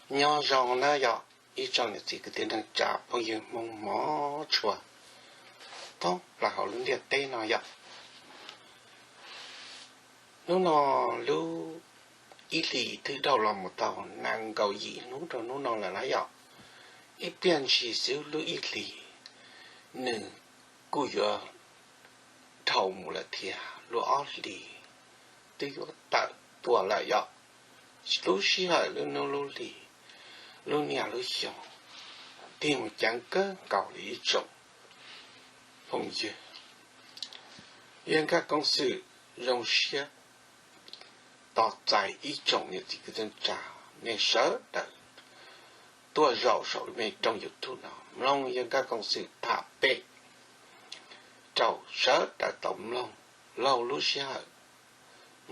Nyob zoo na yog ib tsoom niam txiv kwv tij neej tsa phooj ywg Hmoob hmov tshua thoob plaws hauv lub ntiaj teb no yog. Hnub no lub ib hlis twb dhau los mus tau nees nkaum yim hnub rau hnub no lawm na yog. Ib pliag ntshis xwb lub ib hlis nws kuj yuav dhau mus lawm thiab, lub ob hlis twb yuav tawm tuaj lawm yog. Lub sij hawm, lub hnub, lub hlis, lub niaj lub xyoo tig mus ceev kawg nkaus li ib tsoom phooj ywg. Yawg Nkaj Koom Xwm zoo siab tos txais ib tsoom niam txiv kwv tij neej tsa nej sawv daws tuaj zaum saum lub me rooj YouTube no mloog yawg Nkaj Koom Xwm tham pem rau sawv daws tau mloog laug lub sij hawm,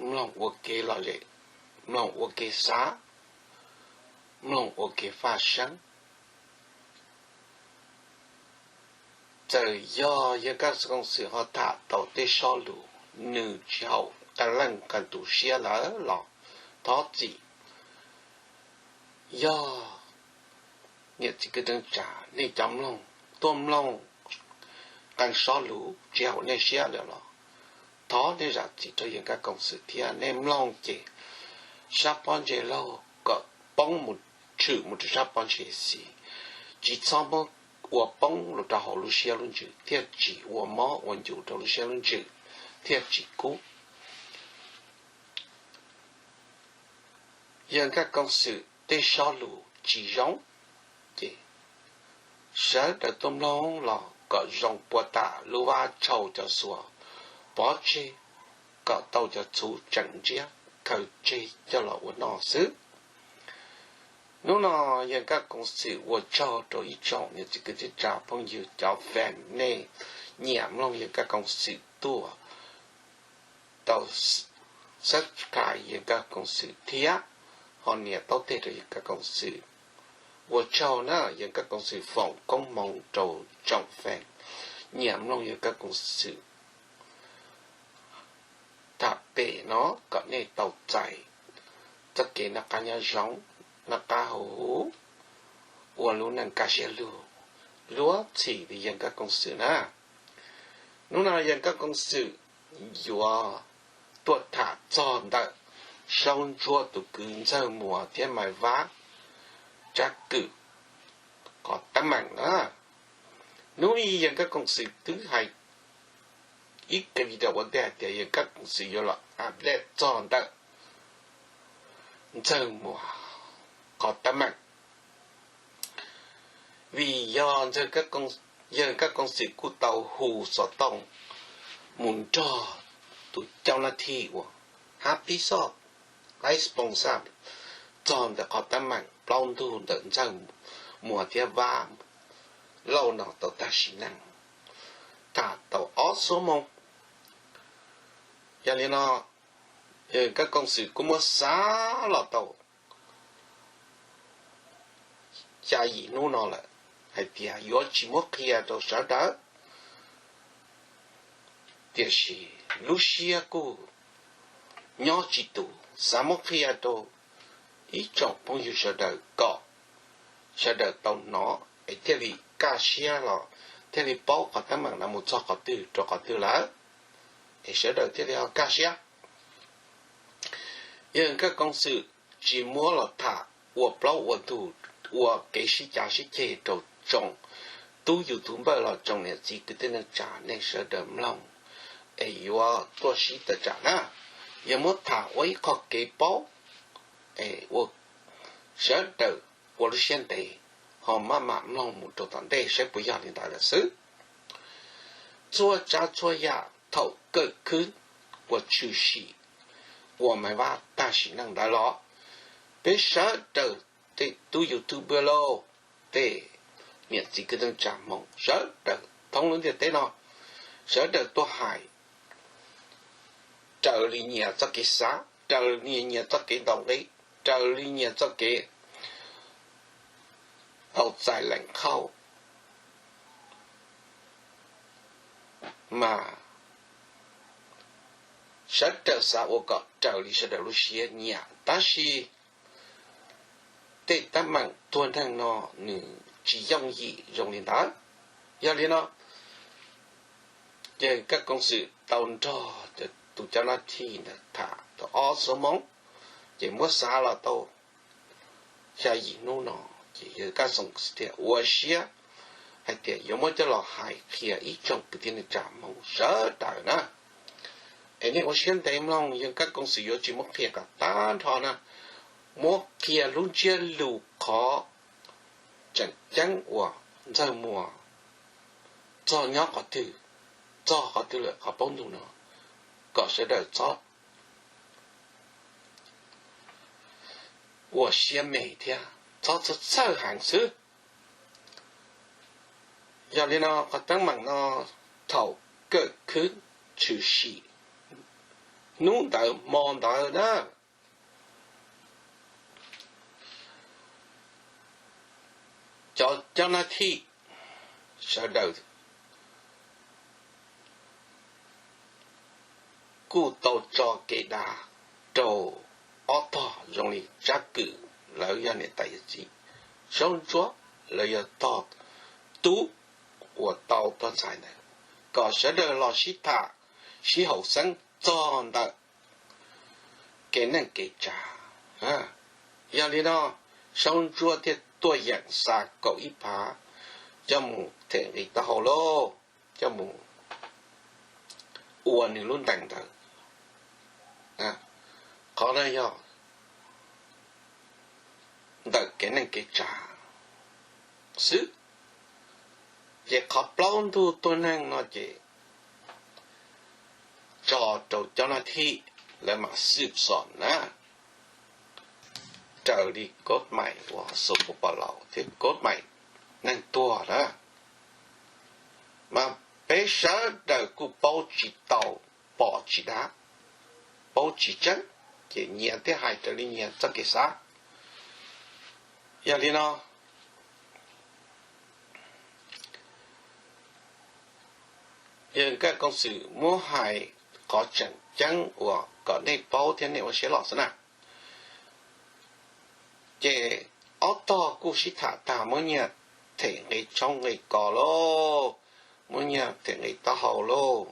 mloog ua kev lom zem, mloog ua kev xav, mloog ua kev faj seeb. Txawm yog yawg Nkaj Koom Xwm ho tham tau tej sob lus nws tsis haum qee leej qee tus siab lawm los thov txim. Yog niam txiv kwv tij neej tsa nej cov mloog tuaj mloog qee sob lus tsis haum nej siab lawm los thov nej zam txim rau yawg Nkaj Koom Xwm thiab nej mloog ces sab pob ntseg laug kom poob mus, tshwm mus rau sab pob ntseg xis, tsis txhob muab ua poob los rau hauv lub siab lub ntsws thiaj tsis ua mob ua ncuv rau lub siab lub ntsws thiaj tsis kub. Yawg Nkaj Koom Xwm tej sob lus tsis zoo ces sawv daws tuaj mloog los kom zoo puas tas lub vab tshau cov xuas pov tseg, kom tau cov txhuv tseem ntsiab khaws tseg coj los ua noj xwb. Hnub no yawg Nkaj Koom Xwm ua tsaug rau ib tsoom niam txiv kwv tij neej tsa phooj ywg cov fans nej nyiam mloog yawg Nkaj Koom Xwm tuaj tau subscribe yawg Nkaj Koom Xwm thiab ho nias taub teg rau yawg Nkaj Koom Xwm. Ua tsaug na, yawg Nkaj Koom Xwm foom koob hmoov rau tsoom fans nyiam mloog yawg Nkaj Koom Xwm tham pem no kom nej tau txais txoj kev noj qab nyob zoo, noj qab haus huv, ua lub neej kaj siab lug luag txhim li yawg Nkaj Koom Xwm na. Hnub no yawg Nkaj Koom Xwm yuav tuaj tham txog ntawm Saub Ntsuab tus kwv Ntxawg Muas thiab Maiv Vab tsab kwm qhov teeb meem na. Hnub no yawg Nkaj Koom Xwm twb hais ib qho video ua ntej hais tias yawg Nkaj Koom Xwm yuav los update txog ntawm Ntxawg Muas qhov teeb meem, vim yog yawg Nkaj Koom Xwm kuj tau hu xov tooj mus nrog tus coj nab thib uas hab pib xoj responsab txog ntawm qhov teeb meem plaub ntug ntawm Ntxawg Muas thiab Vab Lauj no tau tag sim neej tham tau ob xuab moos. Yog li no, yawg Nkaj Koom Xwm kuj muab xav los tau xya yim hnub no lawm hais tias yuav tsis muab qhia rau sawv daws, tiam sis lub siab kuj nyob tsis tus xav muab qhia rau ib tsoom phooj ywg sawv daws kom sawv daws tau hnov es thiaj li kaj siab los thiaj li paub qhov teeb meem no mus txog qhov twg rau qhov twg lawm, es sawv daws thiaj li ho kaj siab. Yawg Nkaj Koom Xwm tsis muab los tham ua plaub ua ntug, ua kev sib cav sib ceg rau tsoom tub YouTuber los tsoom niam txiv kwv tij neej tsa nej sawv daws mloog es yuav tuaj sib tawm tsam na. Yog muab tham ua ib qho kev paub es ua sawv daws ua lub siab ntev ho maj mam mloog mus rau tom ntej saib puas yog li ntawd lawm xwb. Txhua tsav txhua yam thaum kawg khwb uas tshwm sim uas Maiv Vab tag sim neej ntawd los peb sawv daws tej tub YouTuber lauj, tej niam txiv kwv tij neej tsa Hmoob sawv daws thoob lub ntiaj teb no sawv daws tuaj hais raws li nyias txoj kev xav, raws li nyias txoj kev ntaus nqi, raws li nyias txoj kev tau txais leem qhauj, mas sawv daws xav ua kom raws li sawv daws lub siab nyiam, tab sis tej teeb meem tuag neeg no nws tsis yooj yim zoo li ntawd. Yog li no, ces kab koom xwm tau nrog tus cov nab thij ntawd tham tau ob xuab moos, ces muab xav los tau xya yim hnub no, ces yawg kab koom xwm thiaj ua siab hais tias yuav muab coj los hais qhia ib tsoom kwv tij neej tsa Hmoob sawv daws na. Es nej ua siab ntev mloog, yawg kab koom xwm yuav tsis muab qhia kom tag nrho na, muab qhia lub ntsiab lus qhov tseem ceeb uas Ntxawg Muas txog nyob qhov twg, txog qhov twg lawm qhov paub ntuj no, kom sawv daws txhob ua siab me thiab txhob txhawj txhawj heev xwb. Yog li no qhov teeb meem no thaum kawm khwb tshwm sim hnub ntawd hmo ntawd na, cov cov nab thij sawv daws kuj tau tso kev dav rau ob tog zoo li Tsab Kwm, lawv yog niam tais yawm txiv, Saub Ntsuab, lawv yog tog tub uas tau tog ntxhais ntawd, kom sawv daws los sib tham sib haum xeeb txog ntawm kev neej kev tsav. Yog li no, Saub Ntsuab thiaj tuaj yeem xa kaum ib phav coj mus them nqi taub hau lauj, coj mus ua nws lub ntees ntawd. Qhov no yog ntawm kev neej kev tsav xwb, ces qhov plaub ntug tuag neeg no ces tso rau cov nab thij lawv mam xwm xom na, raws li kod mais uas xu pu pa laus thiab kod mais neeg tuag na, mas peb sawv daws kuj paub tsis tau, pom tsis dab, paub tsis tseeb, ces nyias thiaj hais raws li nyias txoj kev xav. Yog li no, yawg kab koom xwm muab hais qhov tseem ceeb uas kom nej paub thiab nej ua siab loj xwb na. Ces ob tog kuj sib tham tag muab nyias them nqi tshoob nqi kos lauj, muab nyias them nqi taub hau lauj,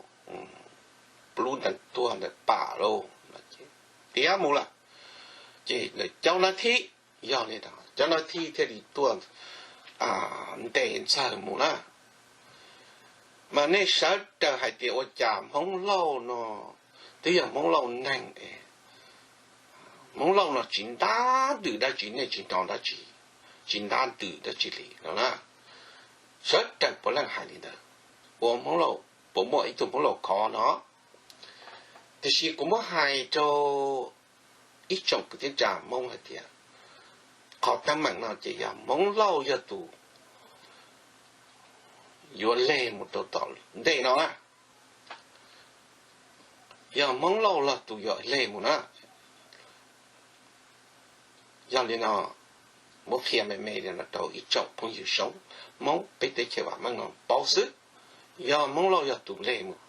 lub ntees tuag ntawd pam lauj, tiav mus lawm. Ces cov nab thij, yog li ntawd cov nab thij thiaj li tuaj ntes Ntxawg mus na. Mas nej sawv daws hais tias ua cas Hmoob Lauj no twb yog Hmoob Lauj neeg, Hmoob Lauj no tsis ntab ntws dab tsi, nej tsis hnov dab tsi, tsis ntab ntws dab tsi li no na. Sawv daws puav leej hais li ntawd, ua Hmoob Lauj puas muaj ib tug Hmoob Lauj khov no. Tiam sis kuv muab hais rau ib tsoom kwv tij neej tsa Hmoob hais tias qhov teeb meem no ces yog Hmoob Lauj yog tus yuav leg mus rau tom ntej no na. Yog Hmoob Lauj los tus yuav leg mus na. Yog li no, muab qhia me me li no rau ib tsoom phooj ywg Hmoob peb teb chaws vam meej no paub xwb. Yog Hmoob Lauj yog tus leg mus.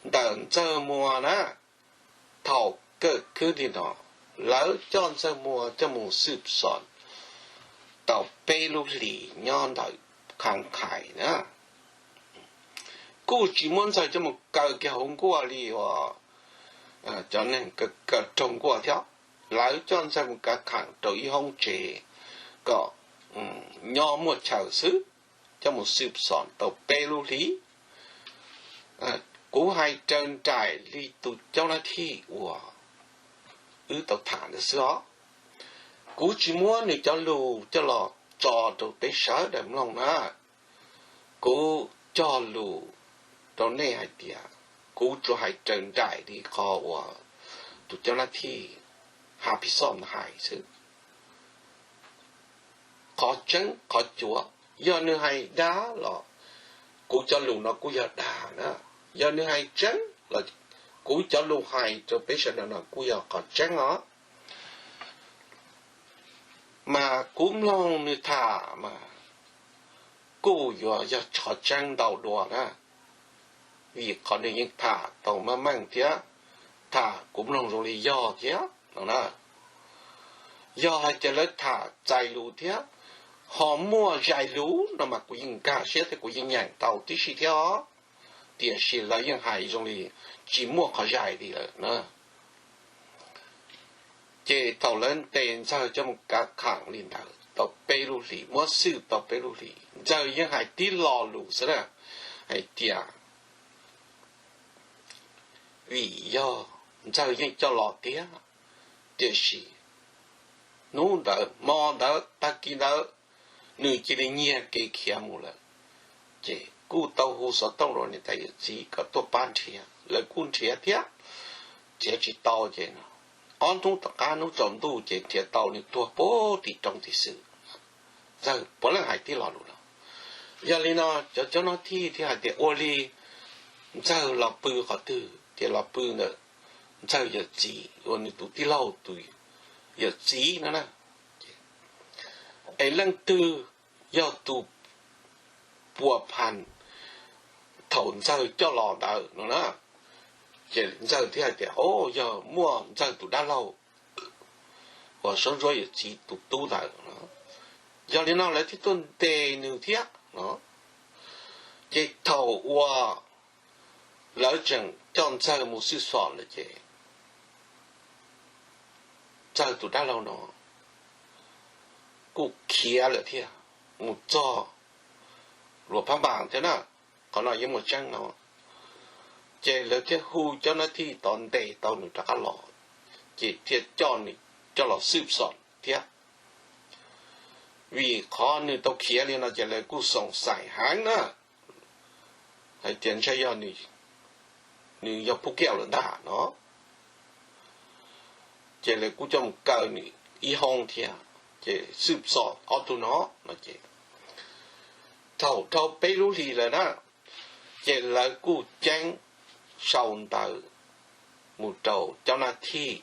Ntawm Ntxawg Muas na, thaum kawm khwb li no, lawv coj Ntxawg Muas coj mus xwm xom tau peb lub hlis nyob ntawm Khaj Khais na. Kuj tsis muab Ntxawg coj mus kaw kiag hauv nkuaj li uas cov neeg kaw raug nkuaj thiab. Lawv coj Ntxawg mus kaw khaam rau ib hoob tsev kom nyob muaj chaw xwb, coj mus xwm xom tau peb lub hlis. Kuv hais raws nraim li tus coob nab thij uas wb tau tham ntawd xwb os. Kuv tsis muab nws cov lus coj los tso rau peb sawv daws mloog na. Kuv cog lus rau nej hais tias kuv tsuas hais raws nraim li qhov uas tus coob nab thij Hav Pis Xoj hais xwb. Qhov tseeb qhov cuav, yog nws hais dag los kuv cov lus no kuj yog dag na. Yog nws hais tseeb los kuv cov lus hais rau peb sawv daws no kuj yog qhov tseeb os. Mas kuv mloog nws tham mas kuj yuav yog qhov tseeb ntau dua na, vim qhov nws yeej tham tau meej meej thiab, tham kuv mloog zoo li yog thiab no na. Yog hais tias lawv tham txais lus thiab ho muaj zais lus no mas kuv yeej nkag siab thiab kuv yeej nyeem tau tib si thiab os. Tiam sis lawv yeej hais zoo li tsis muaj qhov zais li lawm na. Ces thaum lawv ntes Ntxawg coj mus kav kham li ntawd tau peb lub hlis, muab xwb tau peb lub hlis, Ntxawg yeej hais tib lo lus xwb na, hais tias vim yog Ntxawg yeej coj los tiag, tiam sis hnub ntawd hmo ntawd tag kis ntawd nws cia li nyiag kev khiav mus lawm. Ces kuj tau hu xov tooj rau niam tais yawm txiv kom tuaj pab nrhiav, lawv kuj nrhiav thiab, nrhiav tsis tau ces ob hnub tom qab hnub tsaus ntuj ces nrhiav tau nws tuag puag tim roob tim xwb. Ntxawg puav leej hais tib lo lus no. Yog li no cov caub nab thij thiaj hais tias ua li Ntxawg los pw qhov twg ces los pw ntawm Ntxawg yawm txiv uas nws tus tij laug tus yawm txiv no na. Es leej twg yog tus puas phas thaum Ntxawg coj los ntawd no na? Ces Ntxawg thiaj hais tias o, yog muaj Ntxawg tus dab laug uas Saub Ntsuab yawm txiv tus tub ntawd. Yog li no lawv thiaj tuaj ntes nws thiab no. Ces thaum uas lawv tseem coj Ntxawg mus xwb xom lawm ces Ntxawg tus dab laug no kuj khiav lawm thiab, mus txog Luas Phab Npas thiab na. Qhov no yeej muaj tseeb no. Ces lawv thiaj hu cov nab thij tod ntes tau nws rov qab los, ces thiaj coj nws coj los xwb xom thiab. Vim qhov nws tau khiav li no ces lawv kuj xoom xaim heev na, hais tias ntshe yog nws yog pub kiaj lawm ntag no. Ces lawv kuj coj mus kaw nws ib hoob thiab, ces xwb xom ob tug no no ces thaum dhau peb lub hlis lawm na, ces lawv kuj ceeb sau ntawv mus rau cov nab thij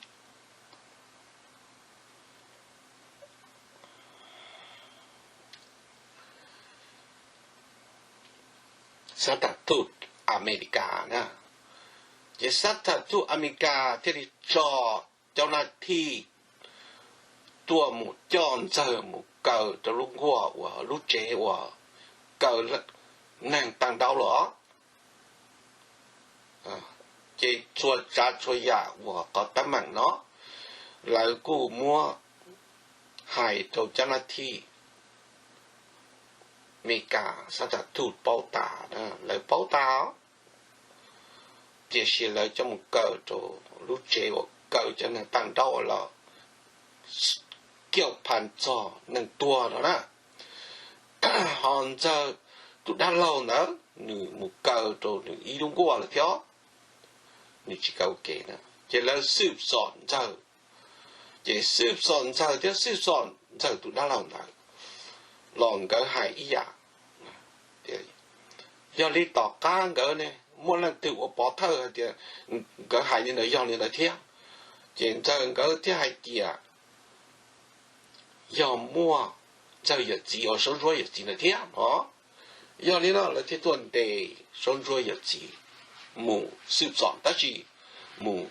xab tham thuj Amelikas na. Ces xab tham thuj Amelikas thiaj li tso cov nab thij tuaj mus coj Ntxawg mus kaw rau lub nkuaj uas lub tsev uas kaw neeg tag nrho los. Ces txhua tsav txhua yam uas qhov teeb meem no lawv kuj muab hais rau cov nab thij Amelikas xab tham thuj paub tas, lawv paub tas. Tiam sis lawv coj mus kaw rau lub tsev uas kaw cov neeg tag nrho los kiaj pha txog neeg tuag no na. Ho Ntxawg tus dab laug ntawd nws mus kaw rau nws ib lub nkuaj lawm thiab, nws tsis kaw ua ke na. Ces lawv xwb xom Ntxawg, ces xwb xom Ntxawg thiab xwb xom Ntxawg tus dab laug ntawd los nkawd hais ib yam. Yog li tom qab nkawd ne muaj leej twg ua pov thawj hais tias nkawd hais li ntawd yog li ntawd thiab, ces Ntxawg nkawd thiaj hais tias yog muaj Ntxawg yawm txiv uas Saub Ntsuab yawm txiv ntawd thiab no. Yog li no lawv thiaj tuaj ntes Saub Ntsuab yawm txiv mus xwb xom, tab sis mus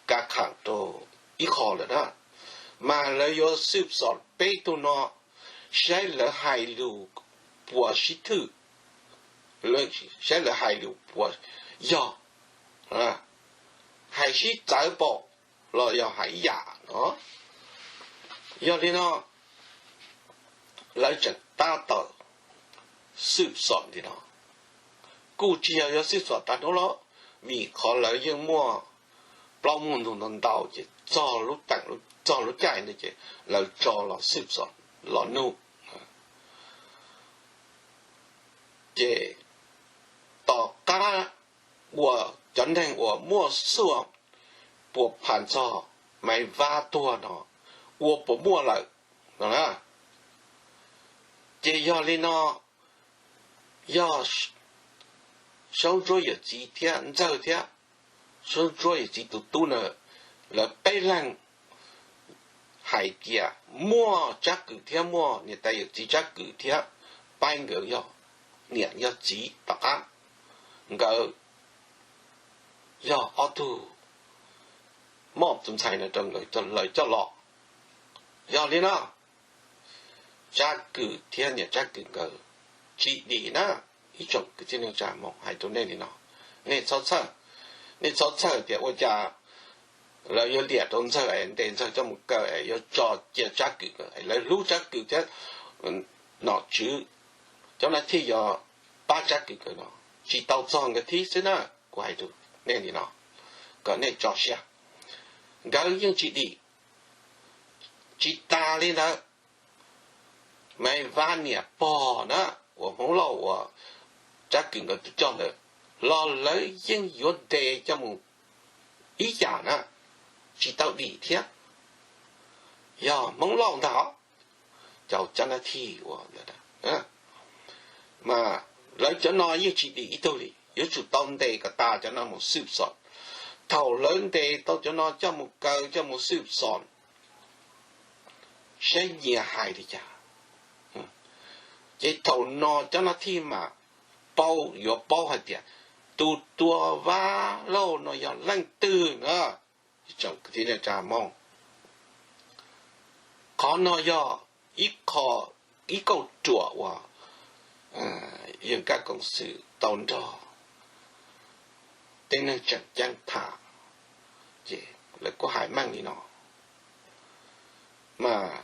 kav kham rau ib qho lawm na. Mas lawv yuav xwb xom peb tug no saib lawv hais lus puas sib thwj, saib lawv hais lus puas yog, hais sib txawv pom los yog hais ib yam no. Yog li no lawv tseem tab tom xwb xom li no, kuj tsis yog yuav xwb xom tag nrho los, vim qhov lawv yeej muaj plaub muaj ntug ntau ntau ces txog lub teem txog lub caij no ces lawv tso los xwb xom los nug. Ces tom qab uas cov neeg uas muaj xuaj puas phas txog Maiv Vab tuag no ua puas muaj lawm no na. Ces yog li no, yog Saub Ntsuab yawm txiv thiab Ntxawg thiab Saub Ntsuab yawm txiv tus tub na, lawv peb leeg hais tias muaj Tsab Kwm thiab muaj niam tais yawm txiv Tsab Kwm thiab Paib nkawd yog niam yog txiv tom qab, nkawd yog ob tug moj tus ntxhais no rau nkawd lawv coj los. Yog li no, Tsab Kwm thiab niam Tsab Kwm nkawd tsis dim na. Ib tsoom kwv tij neej tsa Hmoob, hais rau nej li no, nej txhob txhawj, nej txhob txhawj tias ua cas lawv yuav liam rau Ntxawg es ntes Ntxawg coj mus kaw es yuav tso cia Tsab Kwm, lawv hlub Tsab Kwm thiab nom tswv, cov no thiaj yuav pab Tsab Kwm nkawd no, tsis tau txog nkawd thib xwb na. Kuv hais rau nej li no, kom nej tso siab, nkawd yeej tsis dim. Tsis tas li ntawd, Maiv Vab niam pog na, uas Hmoob Lauj uas Tsab Kwm nkawd tus coj ntawd los lawv yeej yuav ntes coj mus ib yam na, tsis tau dim thiab. Yog Hmoob Lauj ntag, cov cab nab thij ua ntawd, mas lawv cov no yeej tsis dim ib tug li, yuav tsum tau ntes kom tas cov no mus xwb xos. Thaum lawv ntes tau cov no coj mus kaw coj mus xwb xos, saib nyias hais li cas, ces thaum no cov nab thij mas paub, yuav paub hais tias tus tua Vab Lauj no yog leej twg na. Ib tsoom kwv tij neej tsa Hmoob, qhov no yog ib qho, ib kauj ruam uas yawg Kab Koom Xwm tau nrog tej neeg tseem ceeb tham, ces lawv kuj hais meej li no, mas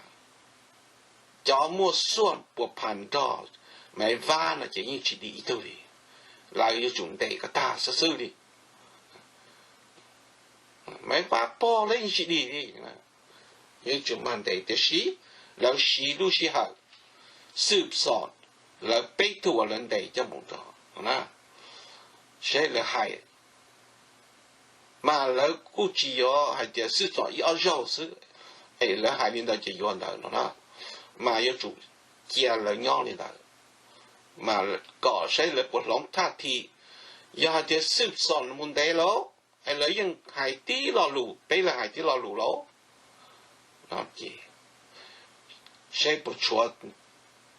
cov muaj xuaj puas phas nrog Maiv Vab no ces yeej tsis dim ib tug li, lawv yuav tsum ntes kom tag xwb xwb li. Maiv Vab pog lawv yeej tsis dim li, yeej tsum mag ntes, tiam sis lawv siv lub sij hawm xwb xos, lawv peb tug uas lawv ntes coj mus nrog na, saib lawv hais, mas lawv kuj tsis yuav hais tias xwb xos ib ob zaug xwb, es lawv hais li ntawd ces yuav ntawd no na, mas yuav tsum cia lawv nyob li ntawd, mas kom saib lawv puas hloov thaj thi. Yog hais tias xwb xos mus ntev lauj, es lawv yeej hais tib lo lus, peb los hais tib lo lus lauj, no ces saib puas tshuav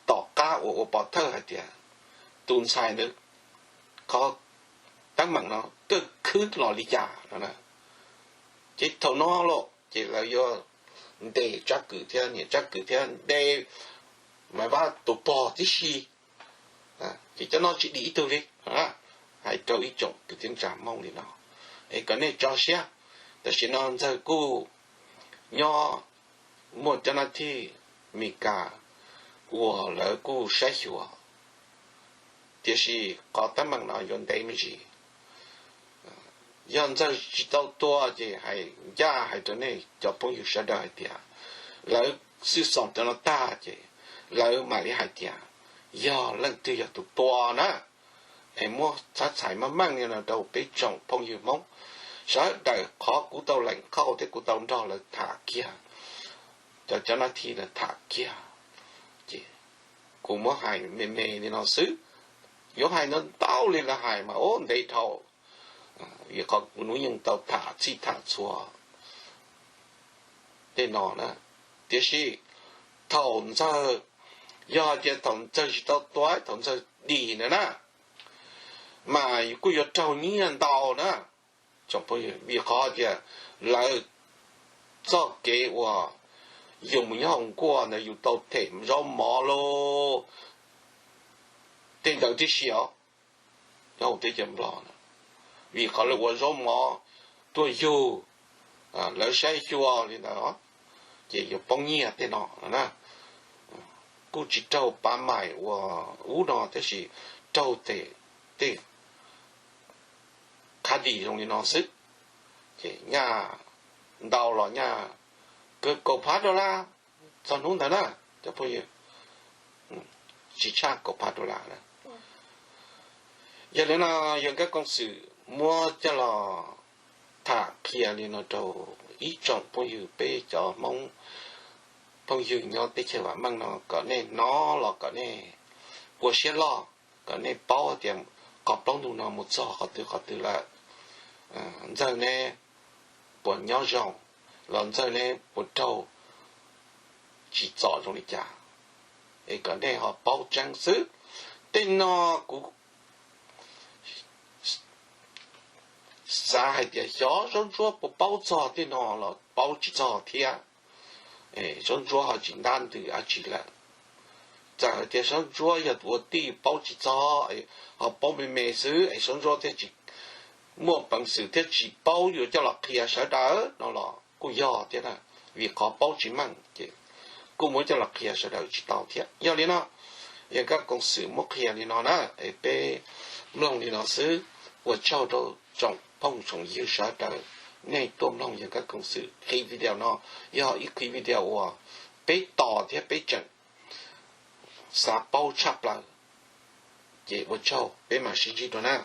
tom qab uas ua pov thawj hais tias tus ntxhais ntawd qhov teeb meem no kawg khwb los li cas no. Ces thaum no lauj ces lawv yuav ntes Tsab Kwm thiab niam Tsab Kwm thiab ntes Maiv Vab tus pog tib si, ces cov no tsis dim ib tug li. Hais rau ib tsoom kwv tij neej tsa Hmoob li no, es kom nej tso siab. Tam sim no Ntxawg kuj nyob, muaj cov nab thij Mes Kas uas lawv kuj saib xyuas, tiam sis qhov teeb meem no yuav ntev me ntsis. Yog Ntxawg tsis tau tua ces hais ncaj hais rau nej cov phooj ywg sawv daws hais tias lawv xwb xos cov no tag ces lawv mam li hais tias yog leej twg yog tus tua na. Es muab txhab txhais meej meej li no rau peb tsoom phooj ywg Hmoob sawv daws, qhov kuv tau lees qhauj thiab kuv tau nrog lawv tham kiag, cov cov nab thij lawv tham kiag, ces kuv muab hais me me li no xwb. Yuav hais ntau ntau li lawv hais mas ua ntev dhau, vim qhov kuv hnub yeej tau tham txhij tham txhua tej no na. Tiam sis thaum Ntxawg, yog hais tias thaum Ntxawg tsis tau tua, thaum Ntxawg dim ntawd na, mas kuj yuav raug nyiaj ntau na. Tsoom phooj ywg, vim qhov tias lawv txoj kev uas yus mus nyob hauv nkuaj ntawd yus tau them zaub mov lauj, tej ntawd tib si os, nyob hauv teb chaws Nplog na, vim qhov lawv ua zaub mov tuaj yug, lawv saib xyuas li ntawd, ces yuav poob nyiaj tej no na. Kuj tsis raug pav mais uas ub no tab sis raug tej, tej qhab dis zoo li no xwb. Ces nyaj ntau los nyaj kawg kaum phav dollar txog hnub ntawd na, cov phooj ywg, tsis tshaj kaum phav dollar na. Yog li no, yawg Kab Koom Xwm muab coj los tham qhia li no rau ib tsoom phooj ywg, peb cov Hmoob phooj ywg nyob teb chaws vam meej no kom nej hnov los kom nej ua siab loj, kom nej paub tias qhov plaub ntug no mus txog qhov twg qhov twg lawm, Ntxawg neb puas nyob zoo, los Ntxawg neb puas raug tsim txom zoo li cas, es kom nej ho paub tseeb xwb. Tej no kuv xav hais tias xyov zaub ntsuab puas paub txog, tej no los paub tsis txog thiab. Sab ntsuab ho tsis ntab ntws dab tsi lawm. Txawm hais tias sab ntsuab yog tus ua tij paub tsis txog, ho paub me me xwb es sab ntsuab thiaj tsis muaj peev xwm thiab tsis paub yuav coj los qhia sawv daws no los kuj yog thiab na, vim qhov paub tsis meej ces kuj muab coj los qhia sawv daws tsis tau thiab. Yog li no, yog Nkauj Koom Xwm muab qhia li no na, es peb mloog li no xwb. Ua tsaug rau tsoom phooj tsoom ywg sawv daws, nej tuaj mloog yog Nkauj Koom Xwm qhib video no, yog ib qhib video uas peb tos thiab peb tseem xav paub tshaj plaws. Ces ua tsaug, peb mam sib ntsib dua na.